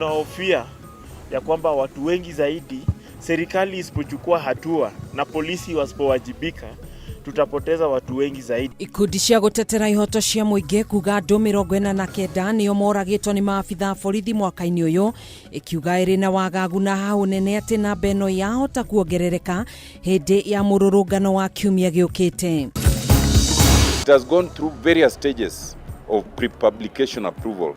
Tunahofia ya kwamba watu wengi zaidi, serikali isipochukua hatua na polisi wasipowajibika, tutapoteza watu wengi zaidi. Ikundi cia gũtetera ihoto cia mũingĩ kuga andũ 49 nĩo moragĩtwo nĩ maabitha a borithi mwaka-inĩ ũyũ, ikiuga ĩrĩ na wagagu na hau nene atĩ namba ĩno yahota kuongerereka hĩndĩ ya mũrũrũngano wa kiumia gĩũkĩte. It has gone through various stages of pre-publication approval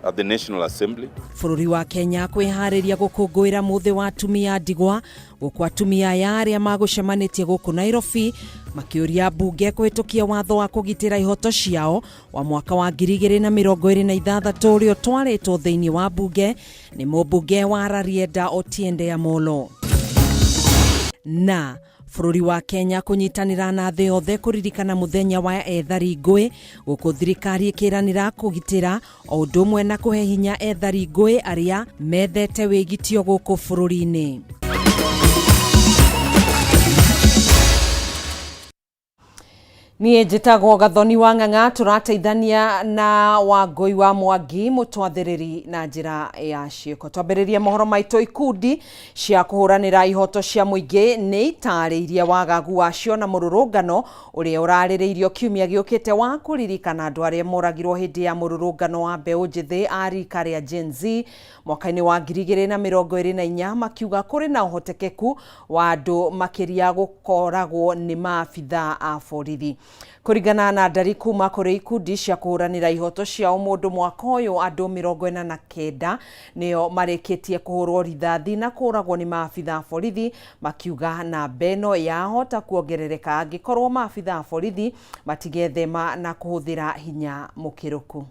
at the National Assembly. Bũrũri wa Kenya kwĩharĩria gũkũngũĩra mũthĩ wa atumia ndigwa, gũkũ atumia aya arĩa magũcemanĩtie gũkũ Nairobi makĩũria mbunge kũhĩtũkia watho wa kũgitĩra ihoto ciao wa mwaka wa 2026 ũrĩa ũtwarĩtwo thĩinĩ wa mbunge nĩ mũmbunge wa Rarieda Otiende Amollo. Na bũrũri wa Kenya kũnyitanĩra na thĩ yothe kũririkana mũthenya wa ethari ngũĩ, gũkũ thirikari ĩkĩranĩra kũgitĩra o ũndũ ũmwe na kũhe hinya ethari ngũĩ arĩa methete wĩgitio gũkũ bũrũri-inĩ. Niĩ njĩtagwo Gathoni wa Ng'ang'a, tũrateithania na Wangũi wa Mwangi mũtwathĩrĩri na njĩra ya ciĩko. Twambĩrĩrie mohoro maitũ, ikundi cia kũhũranĩra ihoto cia mũingĩ nĩ itarĩirie wagagu wacio na mũrũrũngano ũrĩa ũrarĩrĩirio kiumia gĩũkĩte wa kũririkana andũ arĩa moragirwo hĩndĩ ya mũrũrũngano wa mbeũ njĩthĩ a rika rĩa Gen Z mwaka-inĩ wa 2024, makiuga kũrĩ na ũhotekeku wa andũ makĩria gũkoragwo nĩ maabitha a borithi. Kũringana na ndari kuma kũrĩ ikundi cia kũhũranĩra ihoto cia ũmũndũ, mwaka ũyũ andũ 49 nĩo marĩkĩtie kũhũrwo rithathi na kũragwo nĩ maabitha a borithi, makiuga namba ĩno yahota kuongerereka angĩkorwo maabitha a borithi matigethema na kũhũthĩra hinya mũkĩrũku.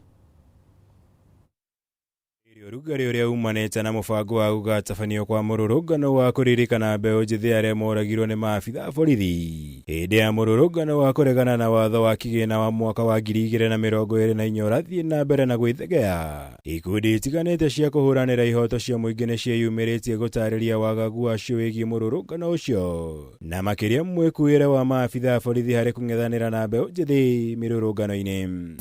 Ũrugarĩ ũrĩa umanĩte na mũbango wa gũgatabanio kwa mũrũrũngano wa kũririkana mbeũ njĩthĩ arĩa moragirwo nĩ maabitha a borithi hĩndĩ ya mũrũrũngano wa kũregana na watho wa kĩgĩna wa mwaka wa 2024 ũrathiĩ na mbere na gwĩthegea. Ikundi itiganĩte cia kũhũranĩra ihoto cia mũingĩ nĩ ciĩyumĩrĩtie gũtarĩria wagagu wacio wĩgiĩ mũrũrũngano ũcio, na makĩria mwĩkuĩre wa maabitha a borithi harĩ kũng'ethanĩra na mbeũ njĩthĩ mĩrũrũngano-inĩ.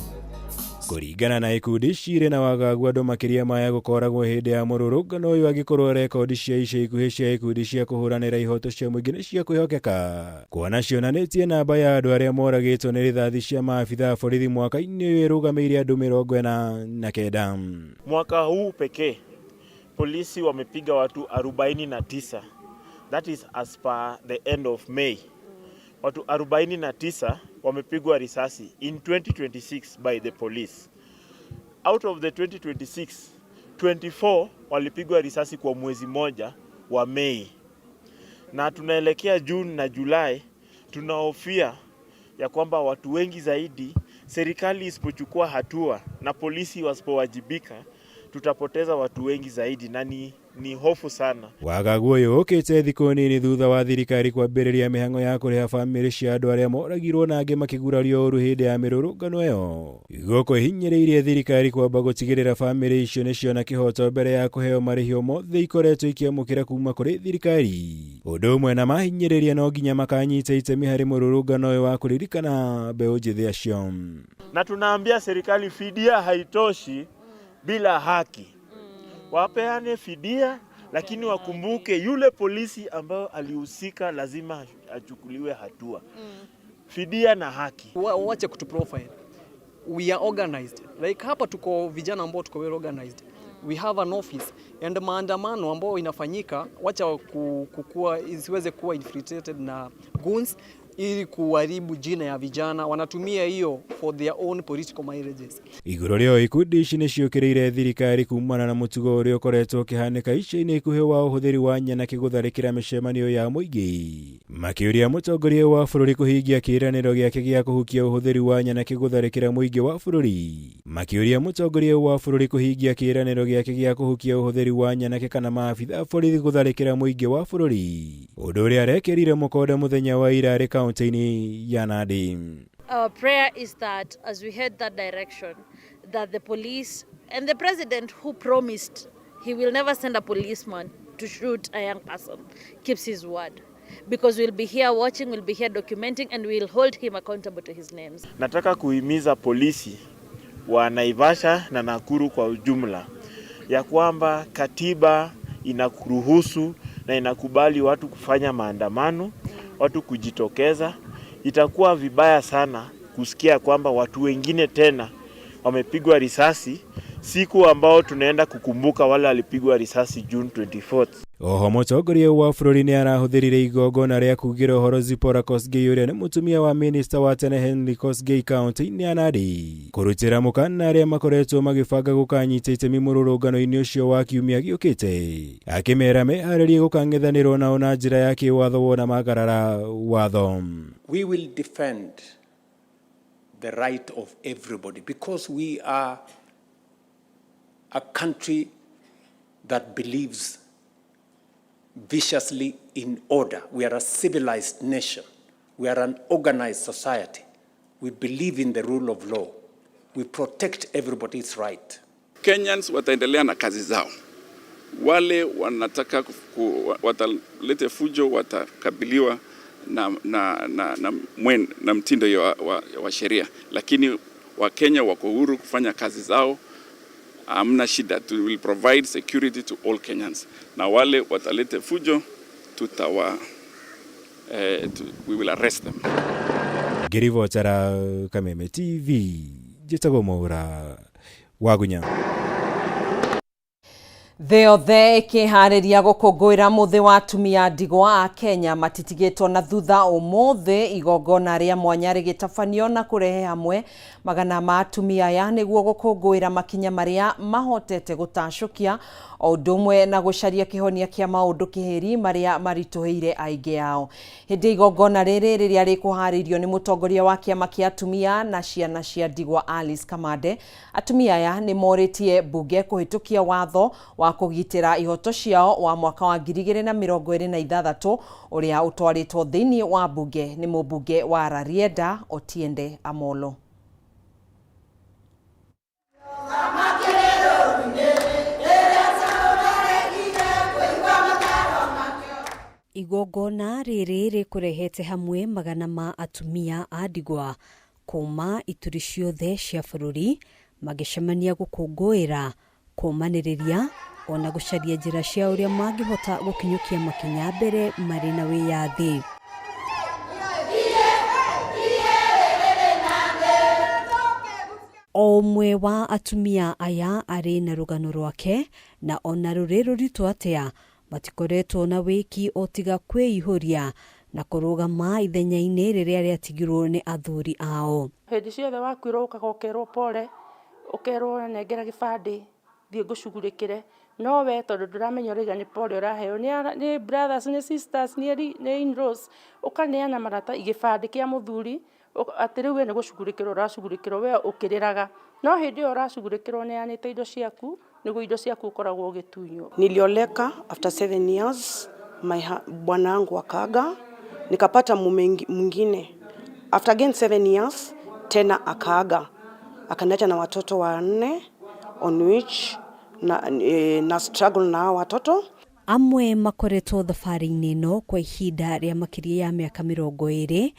Kũringana na ikundi cirĩ na wagagu, andũ makĩria maya gũkoragwo hĩndĩ ya mũrũrũngano ũyũ angĩkorwo rekondi cia ica ikuhĩ cia ikundi cia kũhũranĩra ihoto cia mũingĩ nĩ cia kwĩhokeka, kuona cionanĩtie namba ya andũ arĩa moragĩtwo nĩ rithathi cia maabitha a borithi mwaka-inĩ ũyũ ĩrũgamĩire andũ 49. Mwaka huu pekee polisi wamepiga watu 49. That is as per the end of May. Watu 49 wamepigwa risasi in 2026 by the police. Out of the 2026, 24 walipigwa risasi kwa mwezi moja wa Mei, na tunaelekea June na Julai. Tunahofia ya kwamba watu wengi zaidi, serikali isipochukua hatua na polisi wasipowajibika, tutapoteza watu wengi zaidi, na ni hofu sana. Wagagu ũyũ ũkĩte thikũ nini thutha wa thirikari kwambĩrĩria mĩhang'o ya kũrĩha bamĩrĩ cia andũ arĩa moragirwo na angĩ makĩgurario ũru hĩndĩ ya mĩrũrũngano ĩyo, gũkũ ĩhinyĩrĩirie thirikari kwamba gũtigĩrĩra bamĩrĩ icio nĩ ciona kĩhoto mbere ya kũheo marĩhi mothe ikoretwo ikĩamũkĩra kuma kũrĩ thirikari, ũndũ ũmwe na mahinyĩrĩria no nginya makanyita itemi harĩ mũrũrũngano ũyũ wa kũririkana mbeũ njĩthĩ acio. Na tunaambia serikali fidia haitoshi bila haki. Wapeane fidia, lakini wakumbuke yule polisi ambayo alihusika lazima achukuliwe hatua. Fidia na haki. Wache kutu profile. We are organized. Like hapa tuko vijana ambao tuko well organized. We have an office and maandamano ambao inafanyika, wacha kukua isiweze kuwa infiltrated na goons ili kuharibu jina ya vijana. Wanatumia hiyo for their own political mileages. Igũrũ rĩo, ikundi ici nĩ ciũkĩrĩire thirikari kumana na mũtugo ũrĩa ũkoretwo ũkĩhanĩka ica-inĩ ikuhĩ wa ũhũthĩri wa nyanake gũtharĩkĩra mĩcemanio ya mũingĩ, makĩũria mũtongoria wa bũrũri kũhingia kĩĩranĩro gĩake gĩa kũhukia ũhũthĩri wa nyanake gũtharĩkĩra mũingĩ wa bũrũri, makĩũria mũtongoria wa bũrũri kũhingia kĩĩranĩro gĩake gĩa kũhukia ũhũthĩri wa nyanake kana maabitha a borithi gũtharĩkĩra mũingĩ wa bũrũri, ũndũ ũrĩa arekĩrire mũkonde mũthenya wa ira arĩ kaunti-inĩ ya Nandi. Our prayer is that as we head that direction, that the police and the president, who promised he will never send a policeman to shoot a young person, keeps his word. Because we'll be here watching, we'll be here documenting, and we'll hold him accountable to his names. Nataka kuhimiza polisi wa Naivasha na Nakuru kwa ujumla ya kwamba katiba inakuruhusu na inakubali watu kufanya maandamano, watu kujitokeza. Itakuwa vibaya sana kusikia kwamba watu wengine tena wamepigwa risasi siku ambao tunaenda kukumbuka wale walipigwa risasi June 24th. Oho mũtongoria wa bũrũri nĩ arahũthĩrire igongona rĩa kugĩra ũhoro Zipporah Kosgei ũrĩa nĩ mũtumia wa minista wa tene Henry Kosgei kaunti-inĩ ya Nandi kũrutĩra mũkana arĩa makoretwo magĩbanga gũkanyita itemi mũrũrũngano-inĩ ũcio wa kiumia gĩũkĩte, akĩmera meharĩrie gũkang'ethanĩrwo nao na njĩra ya kĩwatho wona magarara watho. We will defend the right of everybody because we are a country that believes viciously in order. We are a civilized nation. We are an organized society. We believe in the rule of law. We protect everybody's right. Kenyans wataendelea na kazi zao. Wale wanataka watalete fujo watakabiliwa na mtindo wa sheria, lakini Wakenya wako huru kufanya kazi zao, hamna shida. We will provide security to all Kenyans, na wale watalete fujo we will arrest them. Ngĩribotera Kameme TV, njĩtagwo Mwaura Wagunya. Thĩ yothe ĩkĩharĩria gũkũngũĩra mũthĩ wa atumia ndigwa a Kenya matitigĩtwo na thutha. Ũmũthĩ igongona rĩa mwanya rĩgĩtabanio na kũrehe hamwe magana ma atumia aya nĩguo gũkũngũĩra makinya marĩa mahotete gũtacũkia, o ũndũ ũmwe na gũcaria kĩhonia kĩa maũndũ kĩhĩri marĩa maritũhĩire aingĩ ao. Hĩndĩ igongona rĩrĩ rĩrĩa rĩkũharĩirio nĩ mũtongoria wa kĩama kĩa atumia na ciana cia ndigwa Alice Kamande, atumia aya nĩ morĩtie mbunge kũhĩtũkia watho wa kũgitĩra ihoto ciao wa mwaka wa 2026 ũrĩa ũtwarĩtwo thĩinĩ wa mbunge nĩ mũmbunge wa Rarieda Otiende Amolo. Igongona rĩrĩ rĩkũrehete hamwe magana ma atumia a ndigwa kuma ituri ciothe cia bũrũri magĩcemania gũkũngũĩra, kũmanĩrĩria ona gũcaria njĩra cia ũrĩa mangĩhota gũkinyũkia makinya mbere marĩ na wĩyathi. O ũmwe wa atumia aya arĩ na rũgano rwake, na ona rũrĩ rũritũ atĩa matikoretwo na wĩki o tiga kwĩihũria na kũrũgama ithenya-inĩ rĩrĩa rĩatigirwo nĩ athuri ao. Hĩndĩ ciothe wakuĩrwo ũkaga ũkerwo pole, ũkerwo nengera gĩbandĩ thiĩ ngũcugurĩkĩre, no we tondũ ndũramenya ũrauga nĩ pole ũraheo nĩ brothers, nĩ sisters, nĩ in-laws, ũkaneana marata gĩbandĩ kĩa mũthuri atĩ rĩu we nĩ gũcugurĩkĩrwo ũracugurĩkĩrwo, we ũkĩrĩraga, no hĩndĩ ĩyo ũracugurĩkĩrwo ũneanĩte indo ciaku, nĩguo indo ciaku ũkoragwo ũgĩtunywo. Nilioleka after 7 years, bwana wangu akaaga, nikapata mume mwingine. After again 7 years tena akaaga, akaniacha na watoto 4, on which na struggle na watoto. Amwe makoretwo thabarĩ-inĩ ĩno kwa ihinda rĩa makĩria ya mĩaka 20,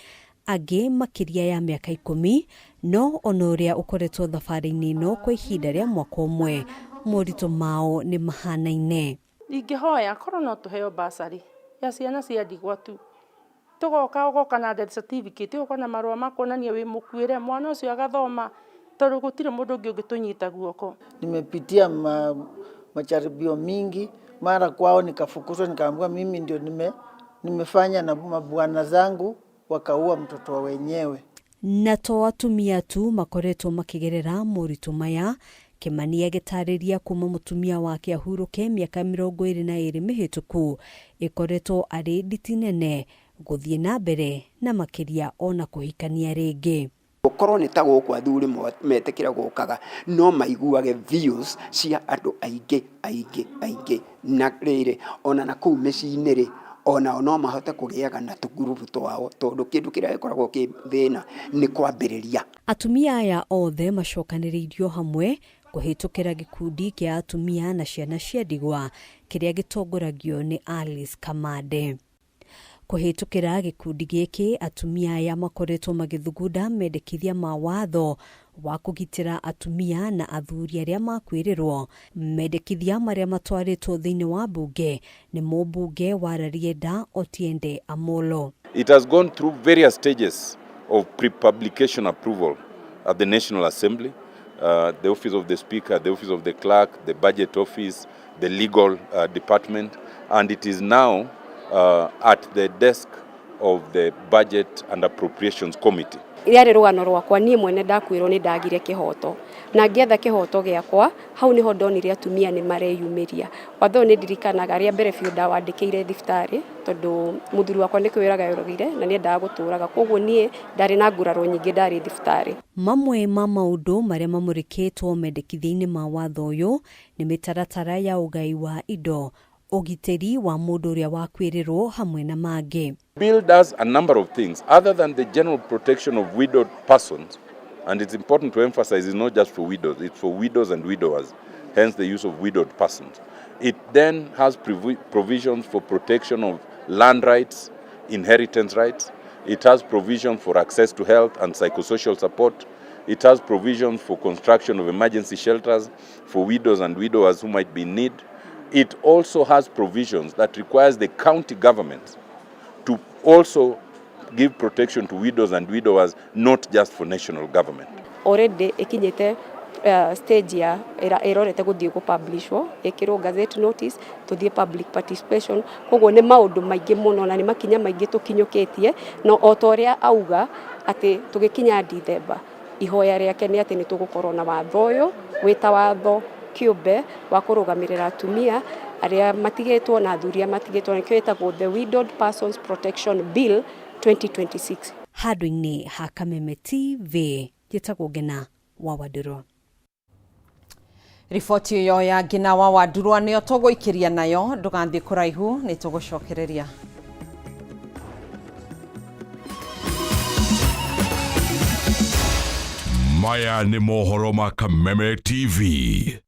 angĩ makĩria ya mĩaka 10, no ona ũrĩa ũkoretwo thabarĩ-inĩ ĩno kwa ihinda rĩa mwaka ũmwe, moritũ mao nĩ mahanaine. Ingĩhoya korwo no tũheo basarĩ ya ciana cia ndigwa tu, tũgoka ũgoka na death certificate, ũgoka na marũa ma kuonania wĩ mũkuĩre, mwana ũcio agathoma, tondũ gũtirĩ mũndũ ũngĩ ũngĩtũnyita guoko. Nimepitia majaribio mingi, mara kwao nikafukuzwa, nikaambiwa mimi ndio nimefanya na mabwana zangu wakaua mtoto wa wenyewe. Na to atumia tu makoretwo makigerera moritũ maya. Kimani agĩtarĩria kuma mũtumia wake ahurũke mĩaka 22 mĩhĩtũku, ĩkoretwo arĩ nditi nene gũthiĩ na mbere na makĩria ona kũhikania rĩngĩ. Gũkorwo nĩ ta gũkũ athuri metĩkĩra gũkaga, no maiguage views cia andũ aingĩ aingĩ aingĩ, na rĩrĩ ona na kũu mĩciĩ-inĩ rĩ, onao no mahote kũgĩaga na tũgurubu twao, tondũ kĩndũ kĩrĩa gĩkoragwo kĩ thĩna nĩ kwambĩrĩria. Atumia aya othe macokanĩrĩirio hamwe kũhĩtũkĩra gĩkundi kĩa atumia na ciana cia ndigwa kĩrĩa gĩtongoragio nĩ Alice Kamande. Kũhĩtũkĩra gĩkundi gĩkĩ, atumia aya makoretwo magĩthugunda mendekithia ma watho Wa kũgitĩra atumia na athuri arĩa makuĩrĩrwo. Mendekithia marĩa matwarĩtwo thĩinĩ wa mbunge nĩ mũmbunge wa Rarieda Otiende Amolo. It has gone through various stages of pre-publication approval at the National Assembly, the Office of the Speaker, the Office of the Clerk, the Budget Office, the Legal Department, and it is now at the desk of the Budget and Appropriations Committee. Rĩarĩ rũgano rwakwa niĩ mwene ndakuĩrwo nĩ ndagire kĩhoto na ngĩetha kĩhoto gĩakwa. Hau nĩho ndonire atumia nĩ mareyumĩria. Watho ũyũ nĩ ndirikanaga rĩa mbere biũ ndawandĩkĩire thibitarĩ tondũ mũthuri wakwa nĩ kwĩraga yorogire na nĩendaga gũtũraga, koguo niĩ ndarĩ na nguraro nyingĩ ndarĩ thibitarĩ. Mamwe ma maũndũ marĩa mamũrĩkĩtwo mendekithia-inĩ ma watho ũyũ nĩ mĩtaratara ya ũgai wa indo, ũgitĩri wa mũndũ ũrĩa wakuĩrĩrwo hamwe na mangĩ. Bill does a number of things other than the general protection of widowed persons, and it's important to emphasize it's not just for widows, it's for widows and widowers, hence the use of widowed persons. It then has provisions for protection of land rights, inheritance rights. It has provision for access to health and psychosocial support. It has provisions for construction of emergency shelters for widows and widowers who might be in need. It also has provisions that requires the county governments to also give protection to widows and widowers, not just for national government. Already ikinyite stage ya ĩrorete gũthiĩ gũ-publishwo, ĩkĩrwo gazette notice, tũthiĩ public participation. Koguo nĩ maũndũ maingĩ mũno na nĩ makinya maingĩ tũkinyũkĩtie, no o ta ũrĩa auga atĩ tũgĩkinya Dithemba, ihoya rĩake nĩ atĩ nĩ tũgũkorwo na watho ũyũ wĩta watho kĩũmbe wa kũrũgamĩrĩra atumia arĩa matigĩtwo na athuri arĩa matigĩtwo, nĩkĩo ĩtagwo the Widowed Persons Protection Bill 2026. Handũ-inĩ ha Kameme TV, njĩtagwo Ngena wa Wandũrũ. Riboti ĩyo ya Ngina wa Wandurwa nĩyo tũgũikĩria nayo. Ndũgathiĩ kũraihu, nĩ tũgũcokereria. Maya nĩ mohoro ma Kameme TV.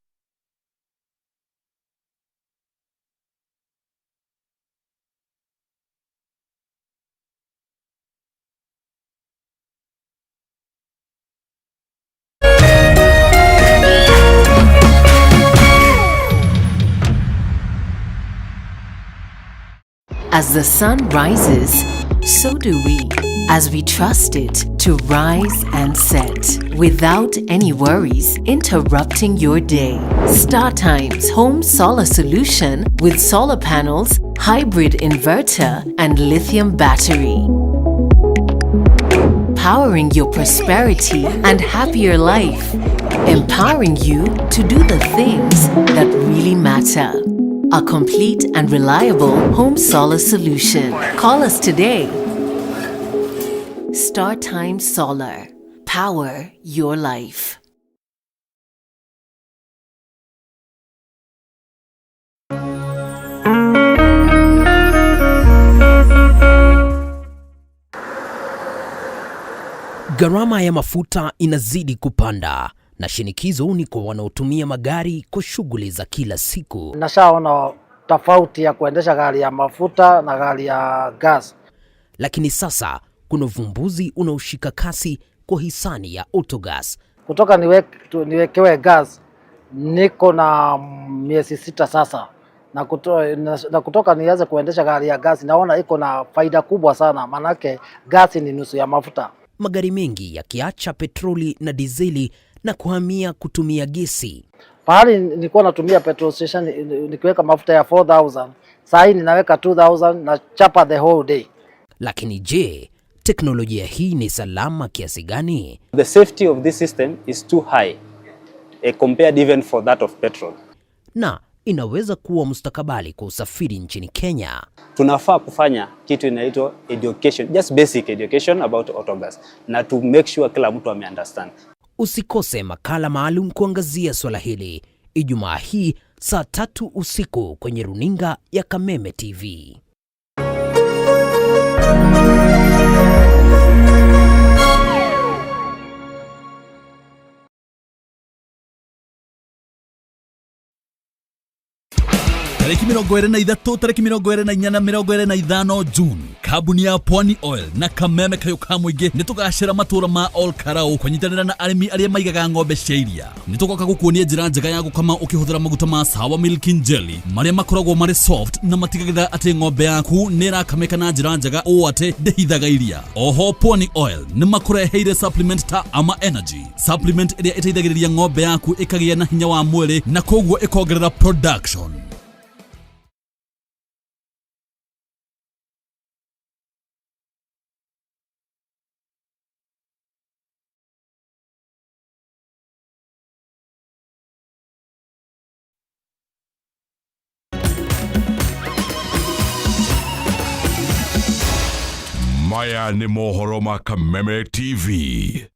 As the sun rises, so do we, as we trust it to rise and set without any worries interrupting your day. StarTimes Home Solar Solution with solar panels, hybrid inverter, and lithium battery. Powering your prosperity and happier life. Empowering you to do the things that really matter. A complete and reliable home solar solution. Call us today. StarTime Solar. Power your life. Gharama ya mafuta inazidi kupanda na shinikizo ni kwa wanaotumia magari kwa shughuli za kila siku. Nashaona tofauti ya kuendesha gari ya mafuta na gari ya gas. Lakini sasa kuna uvumbuzi unaoshika kasi kwa hisani ya Autogas. Kutoka niwekewe gas niko na miezi 6 sasa, na kutoka nianze kuendesha gari ya gas naona iko na faida kubwa sana, manake gas ni nusu ya mafuta. Magari mengi yakiacha petroli na dizeli na kuhamia kutumia gesi. Pahali nilikuwa natumia petrol station nikiweka mafuta ya 4,000, saa hii ninaweka 2,000 na chapa the whole day. Lakini je, teknolojia hii ni salama kiasi gani? The safety of this system is too high compared even for that of petrol. Na inaweza kuwa mustakabali kwa usafiri nchini Kenya. Tunafaa kufanya kitu inaitwa education, just basic education about autogas, na to make sure kila mtu ame-understand. Usikose makala maalum kuangazia swala hili Ijumaa hii saa 3 usiku kwenye runinga ya Kameme TV. Tarĩki 23, tarĩki 24 na 25 June, kambuni ya Pwani Oil na Kameme Kayũ ka Mũingĩ nĩ tũgacĩra matũra ma Ol Karau kũnyitanĩra na arĩmi arĩa maigaga ng'ombe cia iria. Nĩ tũgoka gũkuonia njĩra njega ya gũkama ũkĩhũthĩra maguta ma Sawa Milking Jelly marĩa makoragwo marĩ soft na matigagĩrĩra atĩ ng'ombe yaku nĩ ĩrakamĩka na njĩra njega ũũ atĩ ndĩhithaga iria. Oho Pwani Oil nĩ makũreheire supplement ta Ama Energy, supplement ĩrĩa ĩteithagĩrĩria ng'ombe yaku ĩkagĩa na hinya wa mwĩrĩ na koguo ĩkongerera production. Maya nĩ mohoro ma Kameme TV.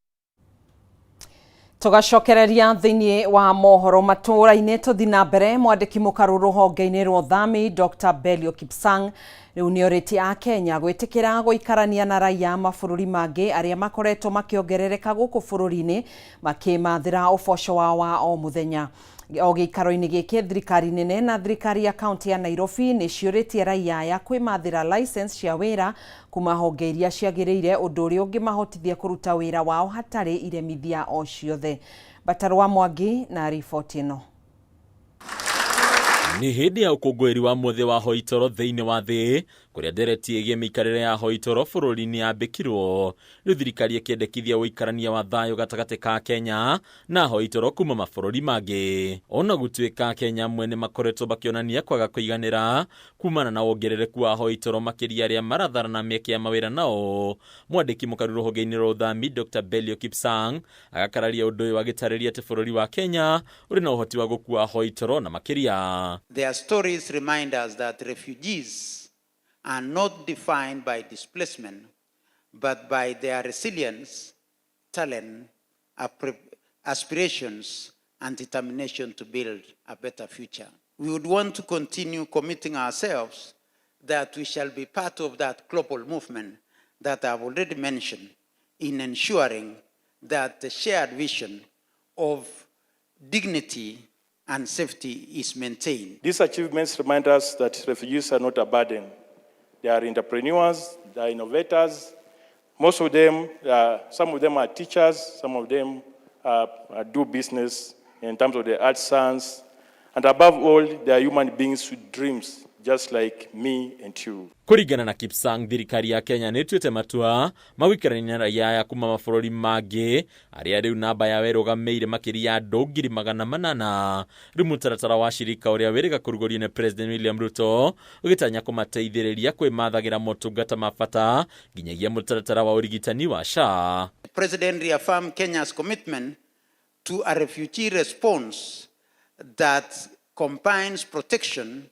Tugacokereria thiini wa mohoro matura-ini tuthi na mbere. Mwandiki mukaru ruhonge-ini rwa uthami Dr. Belio Kipsang riu nioritie Akenya gwitikira guikarania na raia mabũrũri mangĩ arĩa makoretwo makĩongerereka gũkũ bũrũri-inĩ makĩmathĩra ũboco wao wa o mũthenya. O gĩikaro-inĩ gĩkĩ, thirikari nene na thirikari ya kaunti ya Nairobi nĩ ciũrĩtie raia aya kwĩmathĩra license cia wĩra kuma honge iria ciagĩrĩire, ũndũ ũrĩa ũngĩmahotithia kũruta wĩra wao hatarĩ iremithia o ciothe. Batarwa Mwangi na riboti ĩno. Nĩ hĩndĩ ya ũkũngũĩri wa mũthĩ wa hoitoro thĩinĩ wa thĩ, kũrĩa ndereti ĩgiĩ mĩikarĩre ya hoitoro bũrũri-inĩ yambĩkirwo, rĩu thirikari ĩkĩendekithia ũikarania wa thayũ gatagatĩ ka Kenya na hoitoro kuma mabũrũri mangĩ. Ona gũtuĩka Kenya amwe nĩ makoretwo makĩonania kwaga kũiganĩra kumana na wongerereku wa hoitoro, makĩria arĩa maratharana mĩeke ya mawĩra nao, mwandĩki mũkaru rũhonge-inĩ rwa ũthami Dr. Belio Kipsang agakararia ũndũ ũyũ agĩtarĩria atĩ bũrũri wa Kenya ũrĩ na ũhoti wa gũkua hoitoro na makĩria. Their stories remind us that refugees are not defined by displacement, but by their resilience, talent, aspirations, and determination to build a better future. We would want to continue committing ourselves that we shall be part of that global movement that I've already mentioned in ensuring that the shared vision of dignity and safety is maintained. These achievements remind us that refugees are not a burden. They are entrepreneurs, they are innovators. Most of them, some of them are teachers, some of them do business in terms of the arts, science, and above all, they are human beings with dreams, just like me and you. Kũringana na Kipsang, thirikari ya Kenya nĩ ĩtuĩte matua ma gũikarania na raia aya kuma mabũrũri mangĩ arĩa rĩu namba yao ĩrũgamĩire makĩria ya andũ 800,000. Rĩu mũtaratara wa shirika ũrĩa wĩrĩga kũrugũrio nĩ President William Ruto ũgĩtanya kũmateithĩrĩria kwĩmathagĩra motungata ma bata nginyagia mũtaratara wa ũrigitani wa SHA. The President reaffirmed Kenya's commitment to a refugee response that combines protection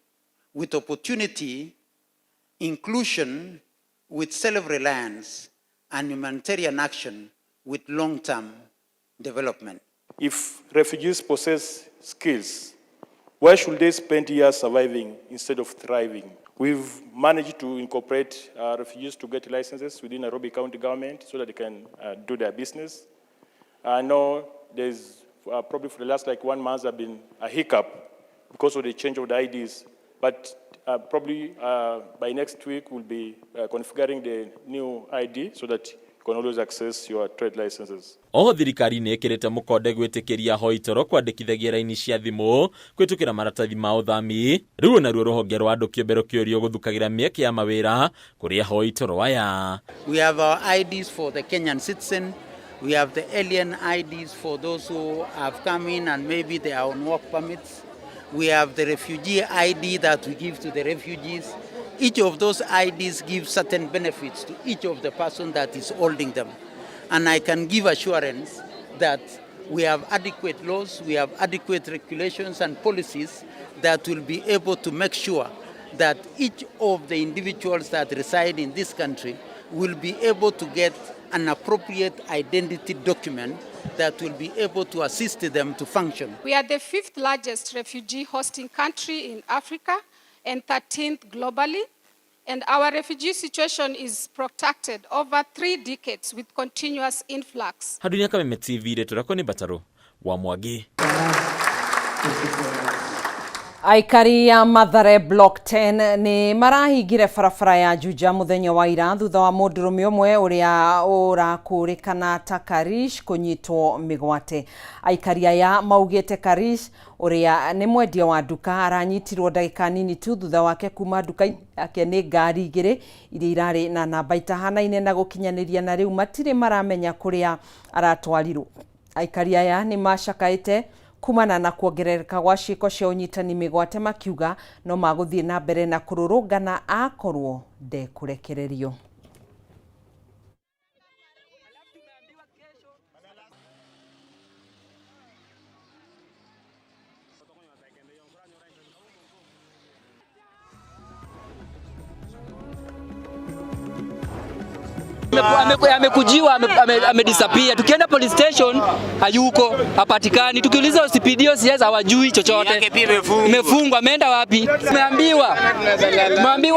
with opportunity, inclusion with self-reliance, and humanitarian action with long-term development. If refugees possess skills, why should they spend years surviving instead of thriving? We've managed to incorporate refugees to get licenses within Nairobi County government so that they can do their business. I know there's probably for the last 1 month there have been a hiccup because of the change of the IDs, but probably by next week we'll be configuring the new ID so that you can always access your trade licenses. Oho thirikari nĩ ĩkĩrĩte mũkonde gwĩtĩkĩria hoitoro kwandĩkithagia raini cia thimũ kwĩtũkĩra maratathi ma ũthami. Rĩu naruo rũhonge rwa andũ kĩũmbe rũkĩũrio gũthukagĩra mĩeke ya mawĩra kũrĩ hoitoro aya. We have our IDs for the Kenyan citizen. We have the alien IDs for those who have come in and maybe they are on work permits. We have the refugee ID that we give to the refugees. Each of those IDs gives certain benefits to each of the person that is holding them. And I can give assurance that we have adequate laws, we have adequate regulations and policies that will be able to make sure that each of the individuals that reside in this country will be able to get an appropriate identity document that will be able to assist them to function. We are the 5th largest refugee hosting country in Africa and 13th globally. And our refugee situation is protracted over 3 decades with continuous influx. Hadunia Kameme TV, rĩtwa rĩakwa nĩ Mbataro wa Mwangi. Aikari a Mathare Block 10 nĩ marahingire barabara ya Juja mũthenya wa ira thutha wa mũndũrũme ũmwe ũrĩa ũrakũrĩkana ta Karish kũnyitwo mĩgwate. Aikari aya maugĩte Karish ũrĩa nĩ mwendia wa nduka aranyitirwo ndagĩka nini tu thutha wake kuma nduka yake nĩ ngari igĩrĩ iria irarĩ na namba itahanaine na gũkinyanĩria na rĩu matirĩ maramenya kũrĩa aratwarirwo. Aikari aya nĩ macakaĩte kumana na kuongerereka gwa ciĩko cia ũnyitani mĩgwate makiuga no magũthiĩ na mbere na kũrũrũngana akorwo ndekũrekererio. Amekujiwa, amedisappear. Tukienda police station hayuko, hapatikani. Tukiuliza OCPD OCS hawajui chochote. Imefungwa, ameenda wapi? Tumeambiwa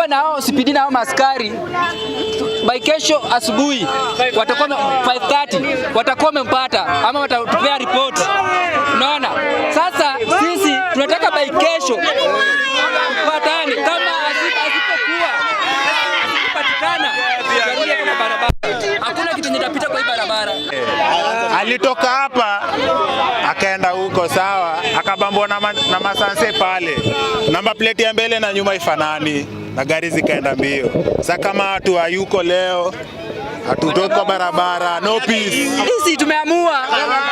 na hao OCPD na hao maskari by kesho asubuhi watakuwa 5:30 watakuwa wamempata ama watatupea report. Unaona? Sasa sisi tunataka by kesho tupatane, kama asipokuwa asipopatikana tutarudi kwa barabara. Hakuna kitu yenye itapita kwa hii barabara. Alitoka hapa akaenda huko, sawa, akabambwa na masanse pale, namba plate ya mbele na nyuma ifanani na gari zikaenda mbio. Sasa kama watu hayuko leo, hatutoki kwa barabara, no peace. Sisi tumeamua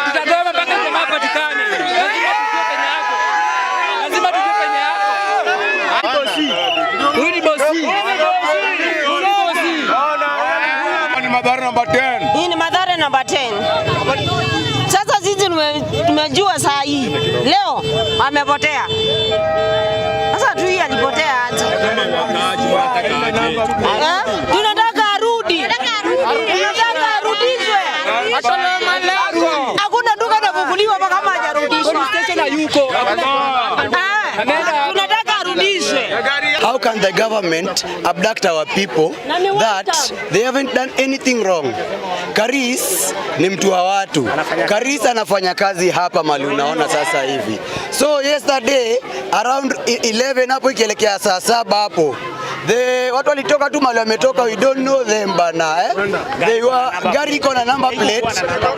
tutagoma mpaka jamaa apatikane. Lazima tujue penye yako. Huyu ni bosi. Huyu ni bosi. Ni Mathare number 10. Hii ni Mathare number 10. Sasa sisi tumejua saa hii leo amepotea. Sasa tu hii alipotea aje? Tunataka arudi. Tunataka arudishwe. Hakuna duka inafunguliwa mpaka kama hajarudishwa. Police station hayuko. Tunataka arudishwe. How can the government abduct our people that they haven't done anything wrong? Karis ni mtu wa watu. Karis anafanya kazi hapa mali unaona sasa hivi. So yesterday around 11 hapo ikielekea saa 7 hapo, the watu walitoka tu mali wametoka, we don't know them bana, They were, gari iko na number plate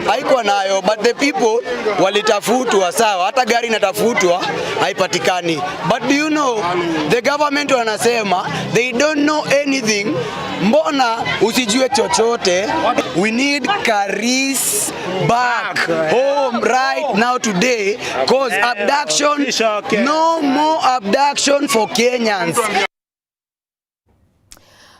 haikuwa nayo, but the people walitafutwa, sawa, hata gari inatafutwa haipatikani. But do you know the government wanasema they don't know anything. Mbona usijue chochote? We need Karis back home right now today, cause abduction, no more abduction for Kenyans.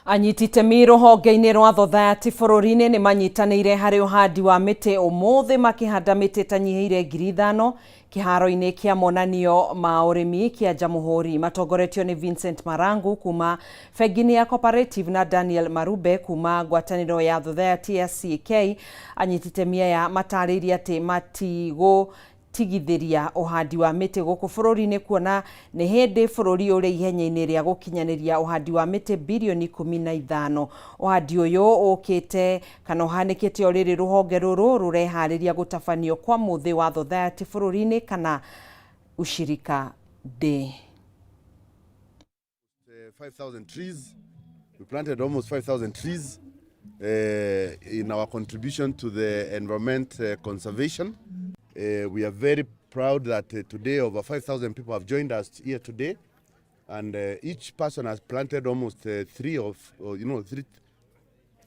Anyiti itemi rũhonge-inĩ rwa Thothayathi bũrũri-inĩ nĩ manyitanĩire harĩ ũhandi wa mĩtĩ ũmũthĩ makĩhanda mĩtĩ ĩtanyihĩire 5,000 kĩharo-inĩ kĩa monanio ma ũrĩmi kĩa Jamhuri. Matongoretio nĩ Vincent Marangu kuma bengi-inĩ ya Cooperative na Daniel Marube kuma ngwatanĩro ya Thothayathi ya CK. Anyiti itemi aya matarĩirie atĩ matigũ tigithĩria ũhandi wa mĩtĩ gũkũ bũrũri-inĩ kuona nĩ hĩndĩ bũrũri ũrĩ ihenya-inĩ rĩa gũkinyanĩria ũhandi wa mĩtĩ bilioni 15. Ũhandi ũyũ ũkĩte kana ũhanĩkĩte o rĩrĩ rũhonge rũrũ rũreharĩria gũtabanio kwa mũthĩ wa Thothayathi bũrũri-inĩ kana ushirika day. 5,000 trees. We planted almost 5,000 trees in our contribution to the environment conservation. We are very proud that today over 5,000 people have joined us here today, and each person has planted almost three of, or, you know, three,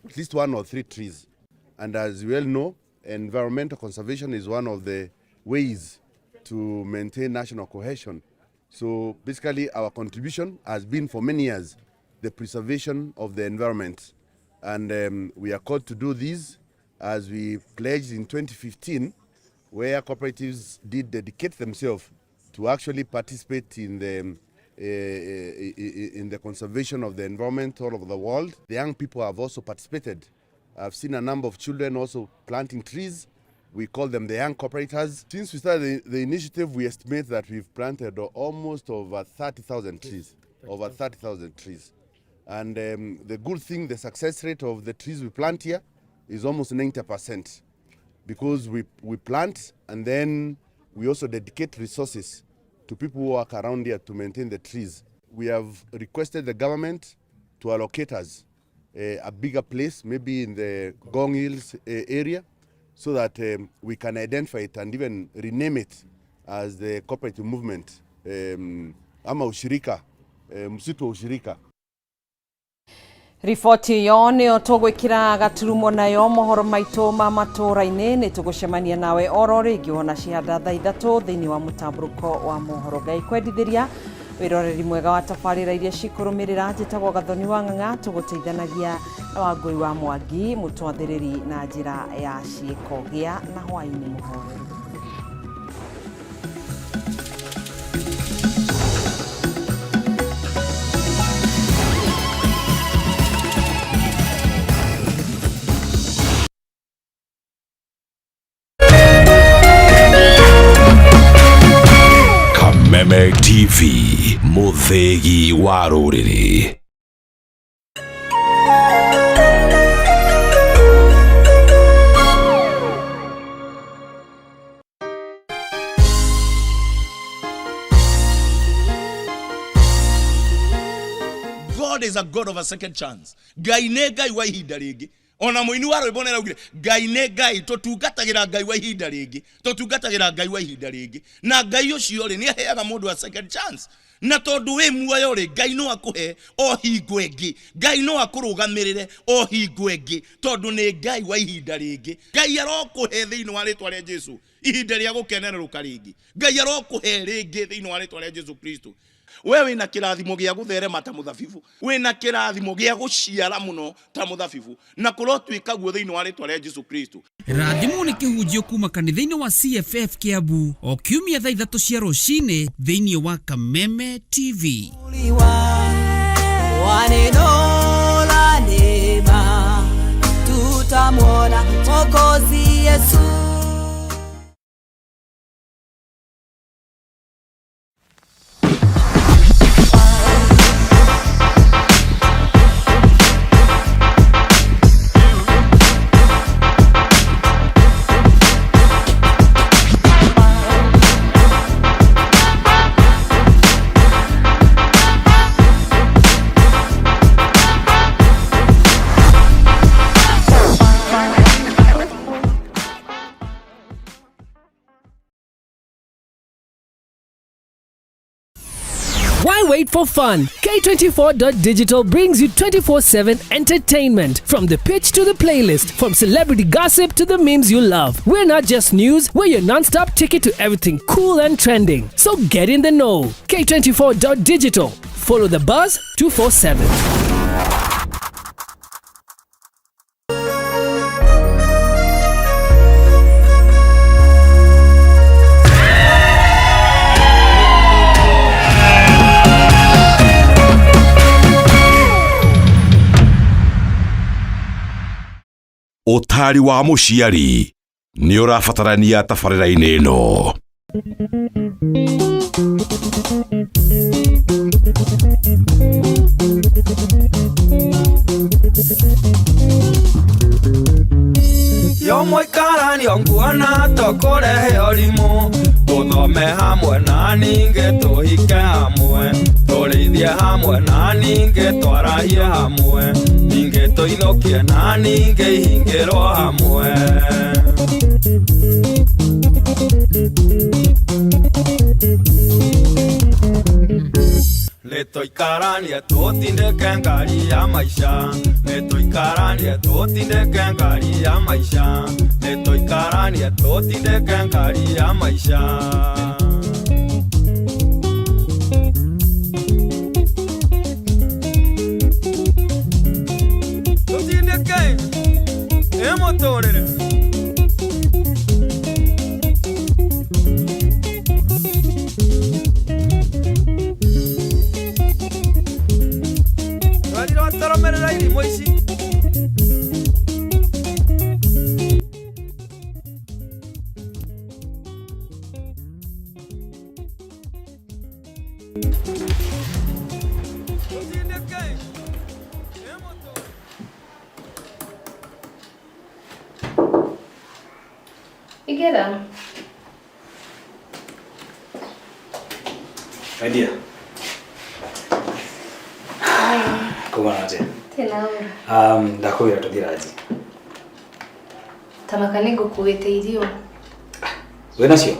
at least one or three trees. And as you well know, environmental conservation is one of the ways to maintain national cohesion. So basically our contribution has been for many years the preservation of the environment. And we are called to do this as we pledged in 2015, where cooperatives did dedicate themselves to actually participate in the conservation of the environment all over the world. The young people have also participated. I've seen a number of children also planting trees. We call them the young cooperators. Since we started the initiative, we estimate that we've planted almost over 30,000 trees. Over 30,000 trees. And the good thing, the success rate of the trees we plant here is almost 90%, because we plant and then we also dedicate resources to people who work around here to maintain the trees. We have requested the government to allocate us a bigger place, maybe in the Ngong Hills area, so that we can identify it and even rename it as the cooperative movement, ama ushirika, msitu wa ushirika. Riboti ĩyo nĩyo tũgwĩkĩra gaturumo nayo mohoro maitũ ma matũũra-inĩ. Nĩ tũgũcemania nawe oro rĩngĩ wona cihanda thaa 3 thĩinĩ wa mũtambũrũko wa mohoro. Ngai kwendithĩria wĩroreri mwega wa tabarĩra iria cikũrũmĩrĩra. Njĩtagwo Gathoni wa Ng'ang'a, tũgũteithanagia na Wangũi wa Mwangi mũtwathĩrĩri na njĩra ya ciĩko. Gĩa na hwaĩ-inĩ mũhoreru. Kameme TV, mũthĩgi wa rũrĩrĩ. God is a God of a second chance. Ngai nĩ Ngai wa ihinda rĩngĩ. Ona mũini wa rwĩmbo nĩ araugire Ngai nĩ Ngai, tũtungatagĩra Ngai wa ihinda rĩngĩ, tũtungatagĩra Ngai wa ihinda rĩngĩ. Na Ngai ũcio rĩ, nĩ aheaga mũndũ a second chance. Na tondũ wĩ muoyo rĩ, Ngai no akũhe o hingo ĩngĩ, Ngai no akũrũgamĩrĩre o hingo ĩngĩ, tondũ nĩ Ngai wa ihinda rĩngĩ. Ngai arokũhe thĩinĩ wa rĩtwa rĩa Jesu ihinda rĩa gũkenerũka rĩngĩ. Ngai arokũhe rĩngĩ thĩinĩ wa rĩtwa rĩa Jesu Kristo. We wĩna kĩrathimo gĩa gũtherema ta mũthabibu, wĩna kĩrathimo gĩa gũciara mũno ta mũthabibu, na kũrotuĩka guo thĩinĩ wa rĩtwa rĩa Jesu Kristo. Rathimwo nĩ kĩhunjio kuma kanitha-inĩ wa CFF Kiambu o kiumia thaa 3 cia rũcinĩ thĩinĩ wa Kameme TV. Wa neno la neema tutamwona Mwokozi Yesu. Why wait for fun? K24.digital brings you 24/7 entertainment. From the pitch to the playlist, from celebrity gossip to the memes you love. We're not just news, we're your non-stop ticket to everything cool and trending. So get in the know. K24.digital. Follow the buzz 247. Ũtari wa mũciari nĩ ũrabatarania tabarĩra-inĩ ĩno. Yo mũikaranio nguona tũkũrehe ũrimũ, tũthome hamwe na ningĩ tũhike hamwe, tũrĩithie hamwe na ningĩ twarahie hamwe, ningĩ tũinũkie na ningĩ ihingĩrwo hamwe. Nĩtũikaranie tũtindĩke ngari ya maica, nĩtũikaranie tũtindĩke ngari ya maica, nĩtũikaranie tũtindĩke ngari ya maica. Tũtindĩke ĩ mũtũrĩre. Twaromerera irimũ ici. Igera. My dear. Kuma na atia? Tena ura. Ndakwĩra tũthiĩ ranji. Tamaka nĩ ngũkuĩte irio. Wĩ nacio?